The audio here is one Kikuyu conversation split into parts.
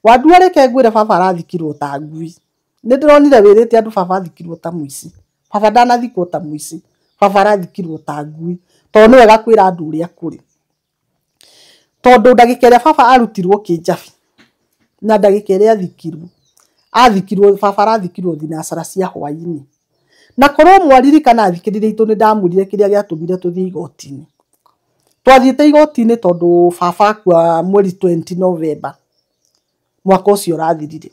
Wandua reke ngwĩre baba arathikirwo ta ngui. Nĩ ndĩronire wĩrĩte andũ baba athikirwo ta mũici. Baba ndanathikwo ta mũici. Baba arathikirwo ta ngui. Tondũ nĩ wega kwĩra andũ ũrĩa kũrĩ. Tondũ ndagĩka ĩrĩa baba arutirwo kĩnjabi na ndagĩka ĩrĩa athikirwo, athikirwo baba arathikirwo thinacara cia hwaĩ-inĩ. Na korwo mwaririkana athikĩrĩria itũ nĩ ndamwĩrire kĩrĩa gĩatũmire tũthiĩ igoti-inĩ. Twathiĩte igoti-inĩ tondũ baba akua mweri 20 November mwaka ũcio ũrathirire.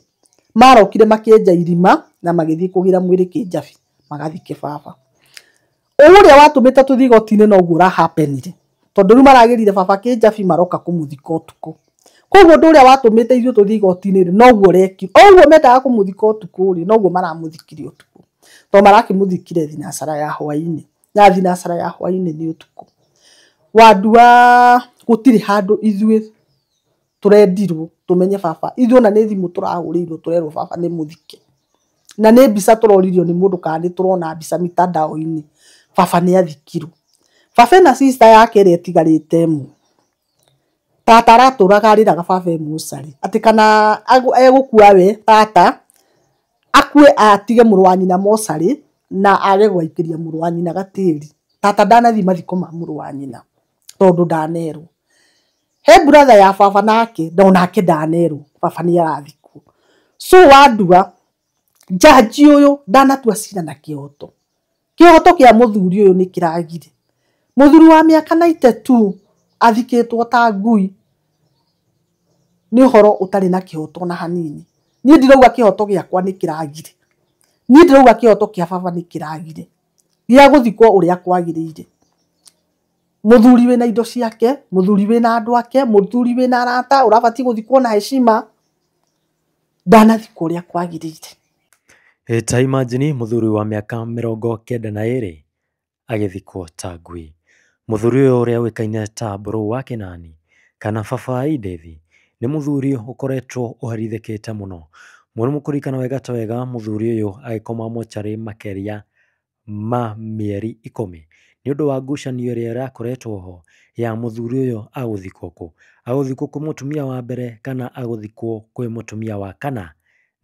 Marokire makĩenja irima na magĩthiĩ kũgĩra mwĩrĩ kĩnjabi magathike baba. Ũrĩa watũmĩte tũthiĩ igoti-inĩ noguo ũrahapenire. Tondũ rĩu maragĩrire baba kĩnjabi maroka kũmũthika ũtukũ. Koguo ũndũ ũrĩa watũmĩte ithuĩ tũthiĩ igoti-inĩ rĩ, noguo ũrekirwo. O ũguo mendaga kũmũthika ũtukũ rĩ, noguo maramũthikire ũtukũ. Tondũ marakĩmũthikire thinacara ya hwaĩ-inĩ. Na thinacara ya hwaĩ-inĩ nĩ ũtukũ. Wandua gũtirĩ handũ ithuĩ tũrendirwo tũmenye baba. Ithuĩ ona nĩ thimũ tũrahũrĩirwo tũrerwo baba nĩ mũthike. Na nĩ mbica tũroririo nĩ mũndũ kana nĩ tũrona mbica mitandao-inĩ. Baba nĩ athikirwo. Baba ena sister yake ĩrĩa ĩtigarĩte ĩmwe. Tata aratũraga arĩraga baba e mocarĩ. Atĩ kana egũkua we tata akue atige mũrũ wa nyina mocarĩ na age gwaikĩria mũrũ wa nyina gatĩri. Tata ndanathiĩ mathiko ma mũrũ wa nyina tondũ ndanerwo. He brother ya baba nake na onake ndanerwo baba nĩ arathikwo. So Wandua jaji ũyũ ndanatua cira na kĩhoto. Kĩhoto kĩa mũthuri ũyũ nĩ kĩragire. Mũthuri wa mĩaka 92 athikĩtwo ta ngui nĩ ũhoro ũtarĩ na kĩhoto na hanini. Niĩ ndirauga kĩhoto gĩakwa nĩ kĩragire. Niĩ ndirauga kĩhoto kĩa baba nĩ kĩragire. Gĩa gũthikwo ũrĩa kwagĩrĩire. Mũthuri wĩna indo ciake, mũthuri wĩna andũ ake, mũthuri wĩna arata, ũrabatiĩ gũthikwo na heshima, ndanathikwo ũrĩa kwagĩrĩire. Ta imagine mũthuri wa mĩaka 92 agĩthikwo ta ngui. Mũthuri ũyũ ũrĩa ũĩkaine ta Mbũrũ wa Kĩnani kana baba wa Indethi nĩ mũthuri ũkoretwo ũherithĩkĩte mũno. Mũno mũkũririkana wega ta wega mũthuri ũyũ agĩkoma mocarĩ makĩria ma mĩeri 10 nĩ ũndũ wa ngucanio ĩrĩa ĩrakoretwo ho ya mũthuri ũyũ agũthikwo kũ, agũthikwo kwĩ mũtumia wa mbere kana agũthikwo kwĩ mũtumia wa kana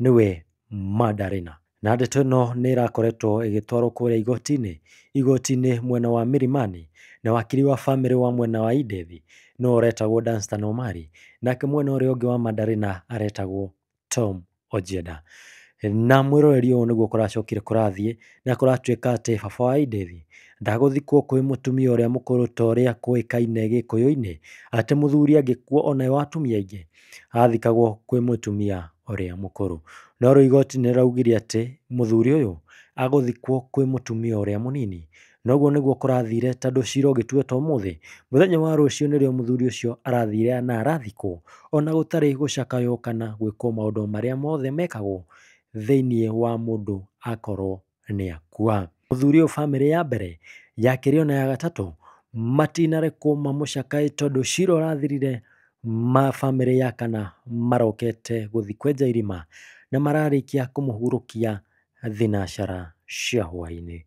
nĩwe Mandarina. Na ndeto ĩno nĩ ĩrakoretwo ĩgĩtwarwo kũrĩa igoti-inĩ, igoti-inĩ mwena wa Milimani, na wakiri wa bamĩrĩ wa mwena wa Indethi no ũretagwo Danstan Omari, nake mwena ũrĩa ũngĩ wa Mandarina aretagwo Tom Ojienda. Na mwĩroreri ũyũ nĩguo kũracokire kũrathiĩ na kũratuĩka atĩ baba wa Indethi ndagũthikwo kwĩ mũtumia ũrĩa mũkũrũ ta ũrĩa kũĩkaine gĩkũyũ-inĩ, atĩ mũthuri angĩkua ona wa atumia aingĩ athikagwo kwĩ mũtumia ũrĩa mũkũrũ. No rĩu igoti nĩ rĩraugire atĩ mũthuri ũyũ agũthikwo kwĩ mũtumia ũrĩa mũnini. Noguo nĩguo kũrathire tondũ cira ũgĩtuĩtwo ũmũthĩ, mũthenya wa rũciũ nĩrĩo mũthuri ũcio arathire na arathikwo ona gũtarĩ gũcakaywo kana gwĩkwo maũndũ marĩa mothe mekagwo thĩiniĩ wa mũndũ akorwo nĩ akua. Mũthuri ũyũ bamĩrĩ ya mbere, ya kerĩ ona ya gatatũ matinarekwo mamũcakae tondũ cira ũrathirire ma bamĩrĩ ya kana marokete gũthiĩ kwenja irima na mararĩkia kũmũhurũkia thinacara cia hwaĩ-inĩ.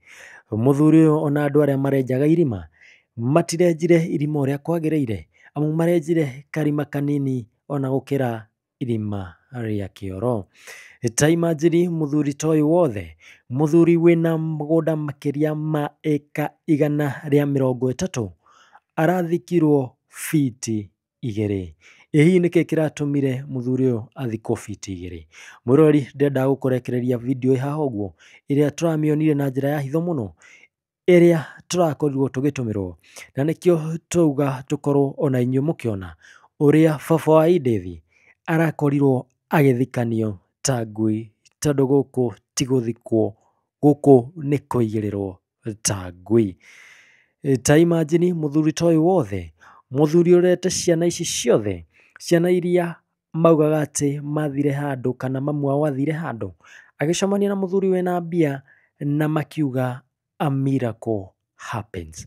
Mũthuri ũyũ ona andũ arĩa marenjaga irima matirenjire irima ũrĩa kwagĩrĩire, amu marenjire karima kanini ona gũkĩra irima rĩa kĩoro. Ta imagine mũthuri ta ũyũ wothe, mũthuri wĩna mũgũnda makĩria ma ĩka 130 arathikirwo fiti 2. Ĩ hihi nĩkĩ kĩratũmire mũthuri ũyũ athikwo fiti 2? Mwĩroreri ndendaga gũkũrekereria video ĩ haha ũguo ĩrĩa tũramĩonire na njĩra ya hitho mũno ĩrĩa tũrakorirwo tũgĩtũmĩrwo, na nĩkĩo twauga tũkorwo ona inyuĩ mũkĩona ũrĩa baba wa Indethi arakorirwo agĩthikanio ta ngui, tondũ gũkũ ti gũthikwo, gũkũ nĩ kũigĩrĩrwo ta ngui. Ta imagine mũthuri ta ũyũ wothe, mũthuri ũrerete ciana ici ciothe, ciana iria maugaga atĩ mathire handũ kana mamu wao athire handũ, agĩcemania na mũthuri wĩna mbia na makiuga a miracle happens.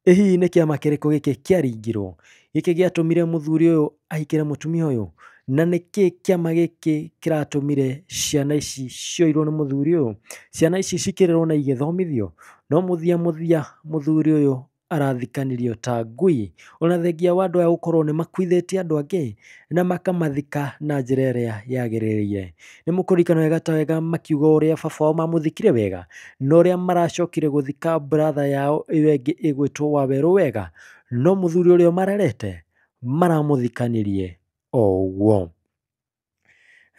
Ĩ hihi nĩ kĩama kĩrĩkũ gĩkĩ kĩaringirwo gĩkĩ gĩatũmire mũthuri ũyũ ahikĩre mũtumia ũyũ, na nĩkĩ kĩama gĩkĩ kĩratũmire ciana ici cioirwo nĩ mũthuri ũyũ, ciana ici cikĩrerwo na igĩthomithio, no mũthia mũthia mũthuri ũyũ arathikanirio ta ngui, ona thengia wa andũ aya gũkorwo nĩ makuithĩtie andũ angĩ na makamathika na njĩra ĩrĩa yagĩrĩire. Nĩ mũkũririkana wega ta wega makiuga ũrĩa baba wao mamũthikire wega, na ũrĩa maracokire gũthika brother yao ĩyo ĩngĩ ĩgwĩtwo Wawerũ wega, no mũthuri ũrĩa marerete maramũthikanirie o ũguo.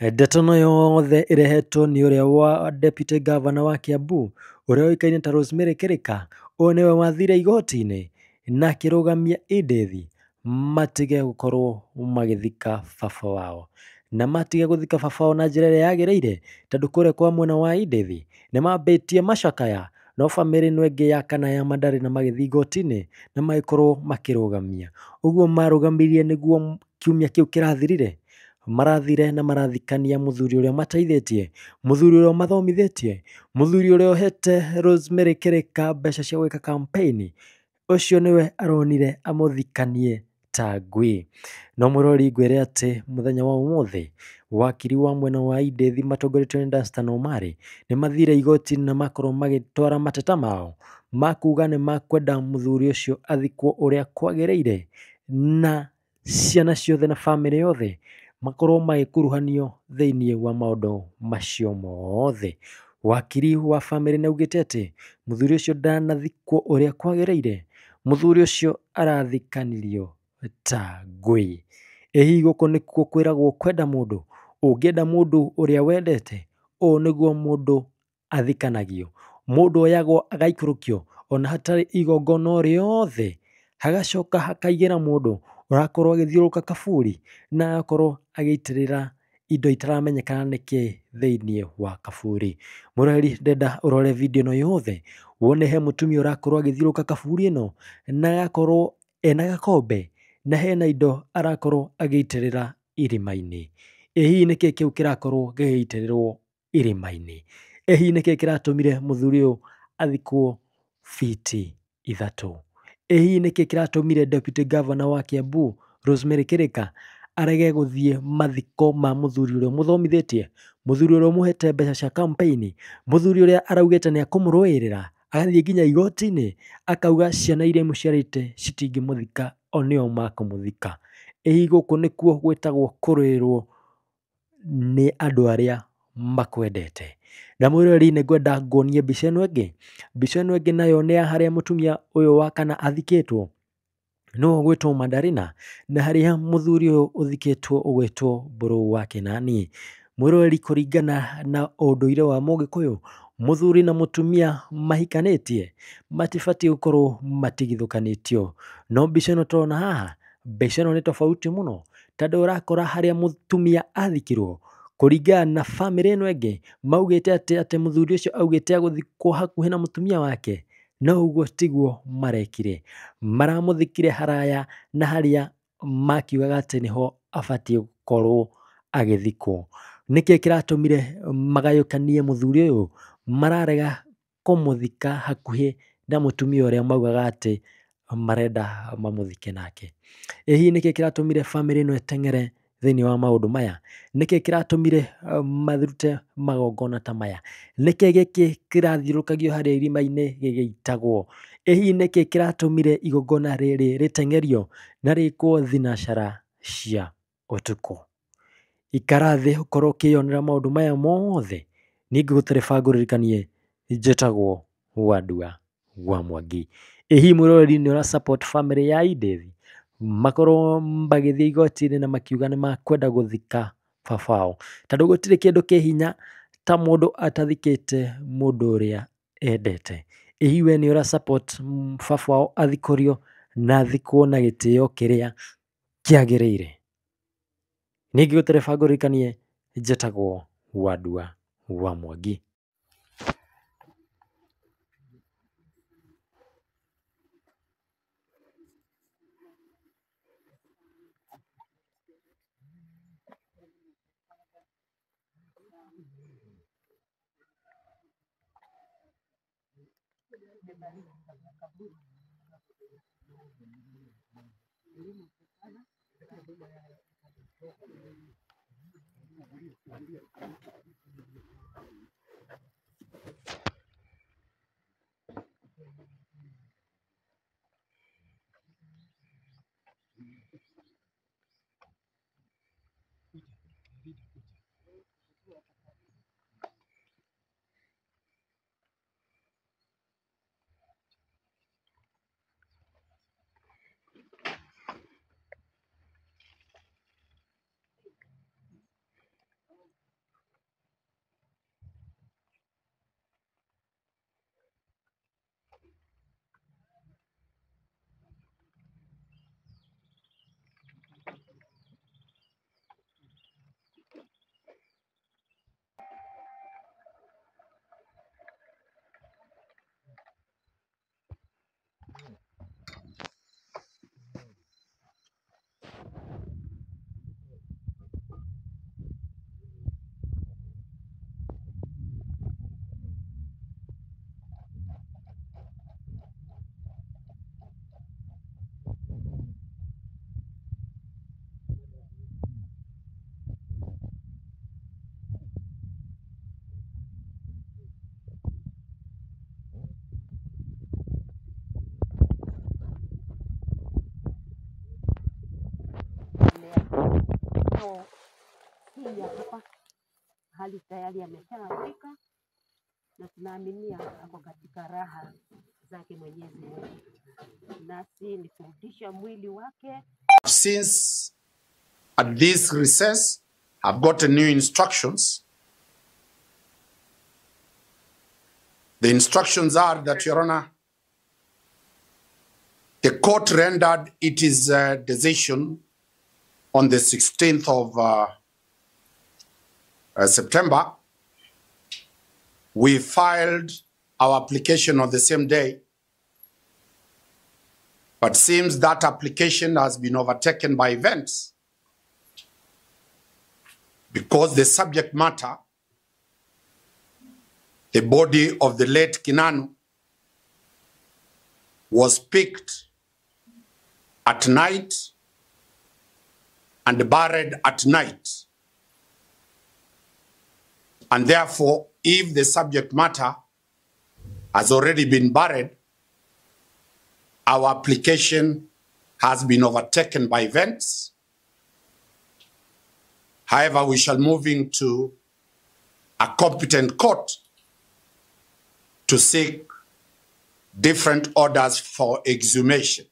Ndeto ĩno yothe ĩrehetwo nĩ ũrĩa wa Deputy Governor wa Kiambu ũrĩa ũĩkaine ta Rosemary Kĩrĩka. Ũyũ nĩwe wathire igoti-inĩ na akĩrũgamia Edith matige gũkorwo magĩthika baba wao, na matige gũthika baba wao na njĩra ĩrĩa yagĩrĩire, tondũ kũrĩa kwa mwena wa Edith nĩ mambĩtie macakaya, no bamĩrĩ ĩno ĩngĩ ya kana ya Mandarĩ na magĩthiĩ igoti-inĩ na magĩkorwo makĩrũgamia. Ũguo marũgamirie nĩguo kiumia kĩu kĩrathirire, marathire na marathikania mũthuri ũrĩa mateithĩtie, mũthuri ũrĩa mathomithĩtie, mũthuri ũrĩa ũhete Rosemary Kĩrĩka mbeca cia gwĩka campaign, ũcio nĩwe aronire amũthikanie ta ngui. No mũrori ngwĩre atĩ mũthenya wa ũmũthĩ wakiri wa mwena wa Edith matongoretio nĩ Danstan Omari nĩ mathire igoti-inĩ na makorwo magĩtwara mateta mao ma kuga nĩ makwenda mũthuri ũcio athikwo ũrĩa kwagĩrĩire, na ciana ciothe na bamĩrĩ yothe makorwo magĩkuruhanio thĩinĩ wa maũndũ macio mothe. Wakiri wa bamĩrĩ nĩ augĩte atĩ mũthuri ũcio ndanathikwo ũrĩa kwagĩrĩire, mũthuri ũcio arathikanirio ta ngui. Ĩ hihi gũkũ nĩkuo kwĩragwo kwenda mũndũ? Ũngĩenda mũndũ ũrĩa wendete, ũũ nĩguo mũndũ athikanagio. Mũndũ oyagwo agaikũrũkio ona hatarĩ igongona o rĩothe, hagacoka hakaingĩra mũndũ ũrakorwo agĩthiũrũrũka kaburi na agakorwo agĩitĩrĩra indo itaramenyekana nĩkĩ thĩinĩ wa kaburi. Mũrori ndenda ũrore video ĩno yothe wone he mũtumia ũrakorwo agĩthiũrũrũka kaburi ĩno na agakorwo ena gakombe na hena indo arakorwo agĩitĩrĩra irima-inĩ. Ĩ hihi nĩkĩ kĩu kĩrakorwo gĩgĩitĩrĩrwo irima-inĩ? Ĩ hihi nĩkĩ kĩratũmire mũthuri ũyũ athikwo fiti 3? Ĩ hihi nĩkĩ kĩratũmire Deputy Governor wa Kiambu Rosemary Kĩrĩka arege gũthiĩ mathiko ma mũthuri ũrĩa ũmũthomithĩtie, mũthuri ũrĩa ũmũhete mbeca cia campaign, mũthuri ũrĩa araugĩte nĩ akũmũrũĩrĩra, agathiĩ nginya igoti-inĩ akauga ciana iria imũciarĩte citingĩmũthika o nĩo makũmũthika. Ĩ hihi gũkũ nĩkuo gwĩtagwo kũrũĩrwo nĩ andũ arĩa makwendete? Na mwĩroreri nĩ ngwenda nguonie mbica ĩno ĩngĩ. Mbica ĩno ĩngĩ nayo nĩ ya harĩa mũtumia ũyũ wa kana athikĩtwo, nĩwe ũgwĩtwo Mandarina, na harĩa mũthuri ũyũ ũthikĩtwo ũgwĩtwo Mbũrũ wa Kĩnani. Mwĩroreri, kũringana na ũndũire wa Mũgĩkũyũ, mũthuri na mũtumia mahikanĩtie matibatiĩ gũkorwo matigithũkanĩtio. No mbica ĩno tũrona haha, mbica ĩno nĩ tofauti mũno, tondũ ũrakora harĩa mũtumia athikirwo kũringana na bamĩrĩ ĩno ĩngĩ maugĩte atĩ mũthuri ũcio augĩte agũthikwo hakuhĩ na mũtumia wake, no ũguo tiguo marekire. Maramũthikire haraya na harĩa makiugaga atĩ nĩho abatiĩ gũkorwo agĩthikwo. Nĩkĩ kĩratũmire magayũkanie mũthuri ũyũ? Mararega kũmũthika hakuhĩ na mũtumia ũrĩa maugaga atĩ marenda mamũthike nake. Ĩ hihi nĩkĩ kĩratũmire bamĩrĩ ĩno ĩteng'ere thĩinĩ wa maũndũ maya? Nĩkĩ kĩratũmire marute magongona ta maya? Nĩkĩ gĩkĩ kĩrathiũrũrũkagio harĩa irima-inĩ gĩgĩitagwo? Ĩ hihi nĩkĩ kĩratũmire igongona rĩrĩ rĩteng'erio na rĩkwo thinacara cia ũtukũ? Ikara thĩ ũkorwo ũkĩyonera maũndũ maya mothe. Niĩ ngũgũtereba ngũririkanie njĩtagwo Wandua wa Mwangi. Ĩ hihi mwĩroreri nĩ ũra support family ya Edith makorwo magĩthiĩ igoti-inĩ na makiuga nĩ makwenda gũthika baba wao, tondũ gũtirĩ kĩndũ kĩ hinya ta mũndũ atathikĩte mũndũ ũrĩa endete. Ĩ hihi we nĩ ũra support baba wao athikũrio na athikwo na gĩtĩo kĩrĩa kĩagĩrĩire? Niĩ ngĩgũtereba ngũririkanie njĩtagwo Wandua wa Mwangi. Tunakuja hapa hali tayari ameshafika na tunaaminia ako katika raha zake Mwenyezi Mungu. Nasi ni kurudisha mwili wake. Since at this recess, I've gotten new instructions. The instructions are that, Your Honor, the court rendered its decision on the 16th of September. We filed our application on the same day, but seems that application has been overtaken by events because the subject matter, the body of the late Kinanu, was picked at night and buried at night. And therefore, if the subject matter has already been buried, our application has been overtaken by events. However, we shall move into a competent court to seek different orders for exhumation.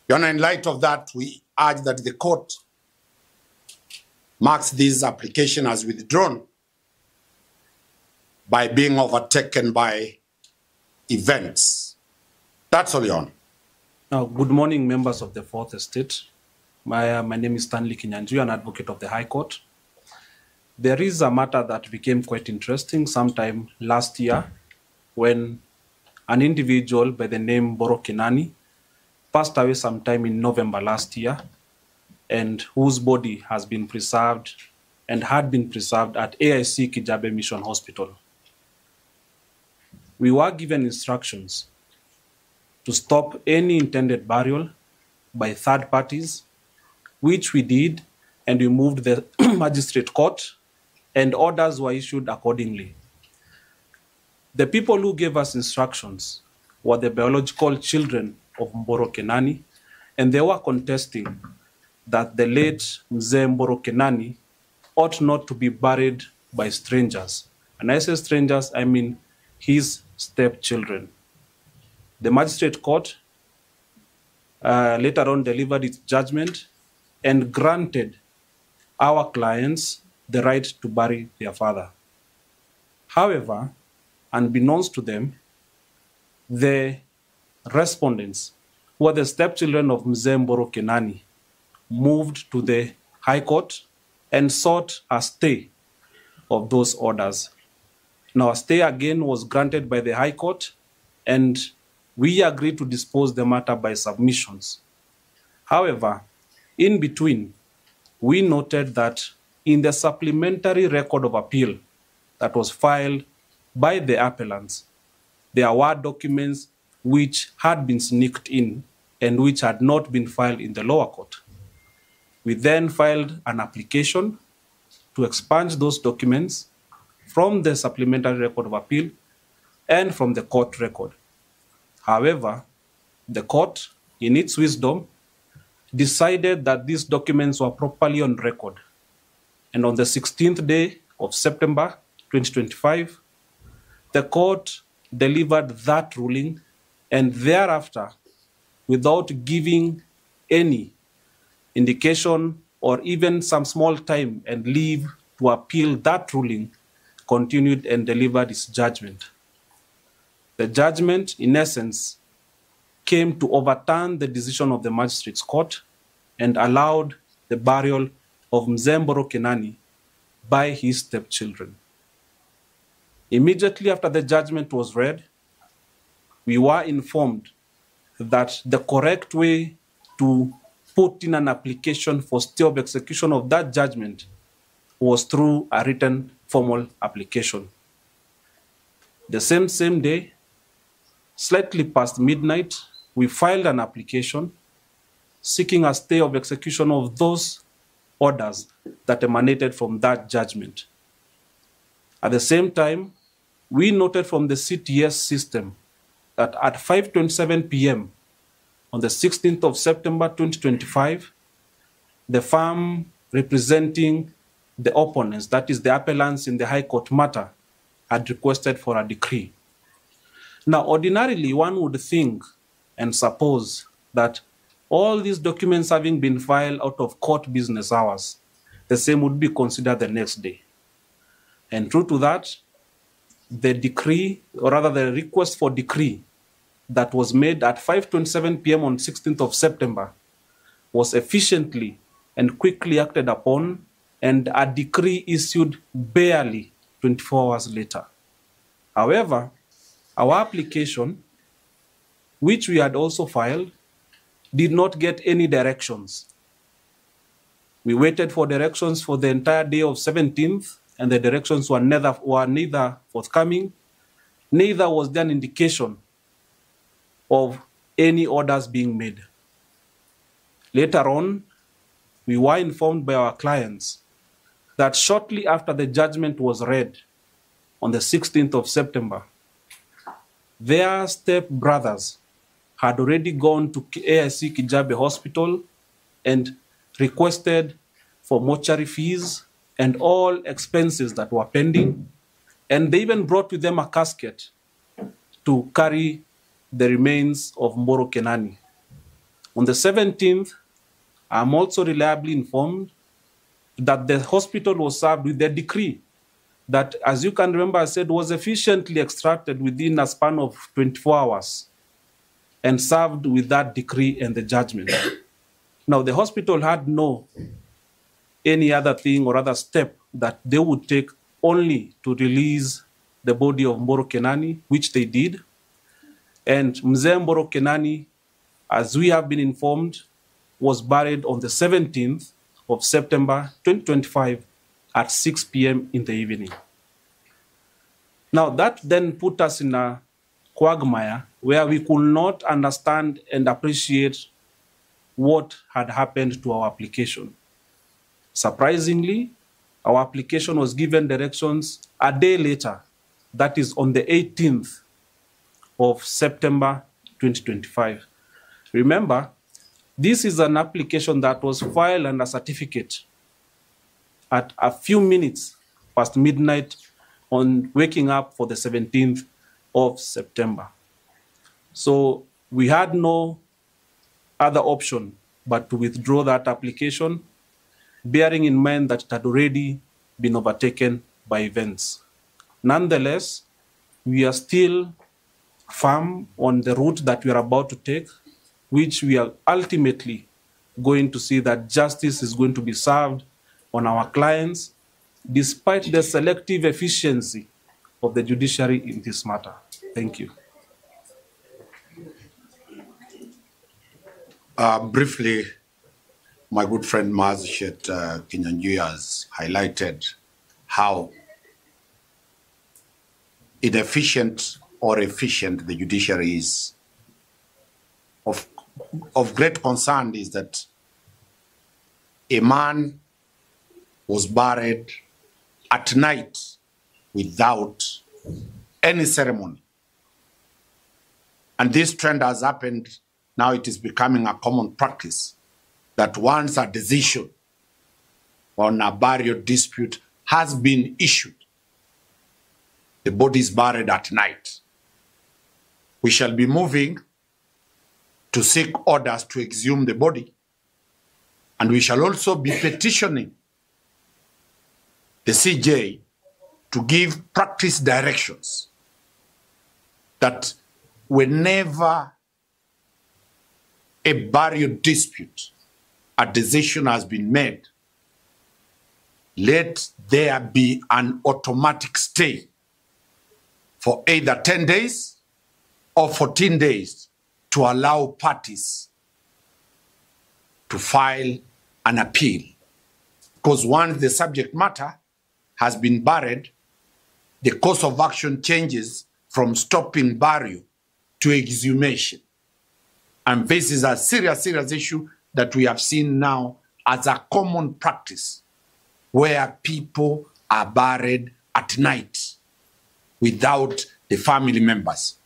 Your Honor, in light of that, we urge that the court marks this application as withdrawn by being overtaken by events. That's all, Your Honor. Now, good morning, members of the Fourth Estate. My name is Stanley Kinyanjui, an advocate of the High Court. There is a matter that became quite interesting sometime last year when an individual by the name Mboro Kinani passed away sometime in November last year, and whose body has been preserved and had been preserved at AIC Kijabe Mission Hospital. We were given instructions to stop any intended burial by third parties, which we did, and we moved the magistrate court, and orders were issued accordingly. The people who gave us instructions were the biological children of Mboro Kinani, and they were contesting that the late Mzee Mboro Kinani ought not to be buried by strangers. And I say strangers, I mean his stepchildren. The magistrate court later on delivered its judgment and granted our clients the right to bury their father. However, unbeknownst to them, the respondents, who are the stepchildren of Mzee Mboro Kinani, moved to the High Court and sought a stay of those orders. Now, a stay again was granted by the High Court, and we agreed to dispose the matter by submissions. However, in between, we noted that in the supplementary record of appeal that was filed by the appellants, there were documents which had been sneaked in and which had not been filed in the lower court. We then filed an application to expunge those documents from the supplementary record of appeal and from the court record. However, the court, in its wisdom, decided that these documents were properly on record. And on the 16th day of September 2025, the court delivered that ruling, and thereafter, without giving any indication or even some small time and leave to appeal that ruling, continued and delivered its judgment. The judgment, in essence, came to overturn the decision of the magistrate's court and allowed the burial of Mzee Mboro Kinani by his stepchildren. Immediately after the judgment was read, we were informed that the correct way to put in an application for stay of execution of that judgment was through a written formal application. The same day, slightly past midnight, we filed an application seeking a stay of execution of those orders that emanated from that judgment. At the same time, we noted from the CTS system that at 5:27 p.m. on the 16th of September 2025, the firm representing the opponents, that is the appellants in the High Court matter, had requested for a decree. Now, ordinarily, one would think and suppose that all these documents having been filed out of court business hours, the same would be considered the next day. And true to that, the decree, or rather the request for decree that was made at 5:27 p.m. on 16th of September was efficiently and quickly acted upon, and a decree issued barely 24 hours later. However, our application, which we had also filed, did not get any directions. We waited for directions for the entire day of 17th, and the directions were neither forthcoming, neither was there an indication of any orders being made. Later on, we were informed by our clients that shortly after the judgment was read on the 16th of September, their step-brothers had already gone to AIC Kijabe Hospital and requested for mortuary fees and all expenses that were pending. And they even brought with them a casket to carry the remains of Mburu Kenani. On the 17th, I'm also reliably informed that the hospital was served with a decree that, as you can remember, I said, was efficiently extracted within a span of 24 hours and served with that decree and the judgment. Now, the hospital had no any other thing or other step that they would take only to release the body of Mburu Kenani, which they did. And Mzee Mburu Kenani, as we have been informed, was buried on the 17th of September 2025 at 6 p.m. in the evening. Now, that then put us in a quagmire where we could not understand and appreciate what had happened to our application. Surprisingly, our application was given directions a day later, that is on the 18th of September 2025. Remember, this is an application that was filed under certificate at a few minutes past midnight on waking up for the 17th of September. So we had no other option but to withdraw that application, bearing in mind that it had already been overtaken by events. Nonetheless, we are still firm on the route that we are about to take, which we are ultimately going to see that justice is going to be served on our clients, despite the selective efficiency of the judiciary in this matter. Thank you. Briefly, my good friend Magistrate Kinyanjui has highlighted how inefficient or efficient the judiciary is. Of great concern is that a man was buried at night without any ceremony. And this trend has happened. Now it is becoming a common practice that once a decision on a burial dispute has been issued, the body is buried at night. We shall be moving to seek orders to exhume the body, and we shall also be petitioning the CJ to give practice directions that whenever a burial dispute, a decision has been made, let there be an automatic stay for either 10 days or 14 days to allow parties to file an appeal. Because once the subject matter has been buried, the course of action changes from stopping burial to exhumation. And this is a serious, serious issue that we have seen now as a common practice where people are buried at night without the family members.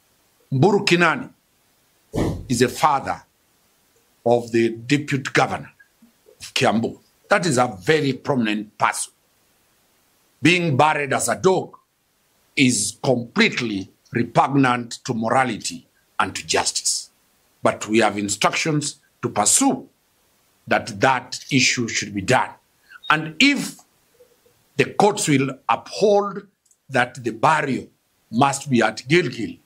Mburu Kinani is the father of the deputy governor of Kiambu. That is a very prominent person. Being buried as a dog is completely repugnant to morality and to justice. But we have instructions to pursue that that issue should be done. And if the courts will uphold that the burial must be at Gilgil,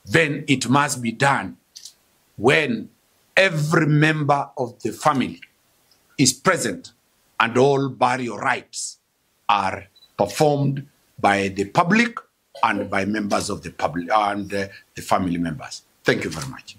then it must be done when every member of the family is present and all burial rites are performed by the public and by members of the public and the family members. Thank you very much.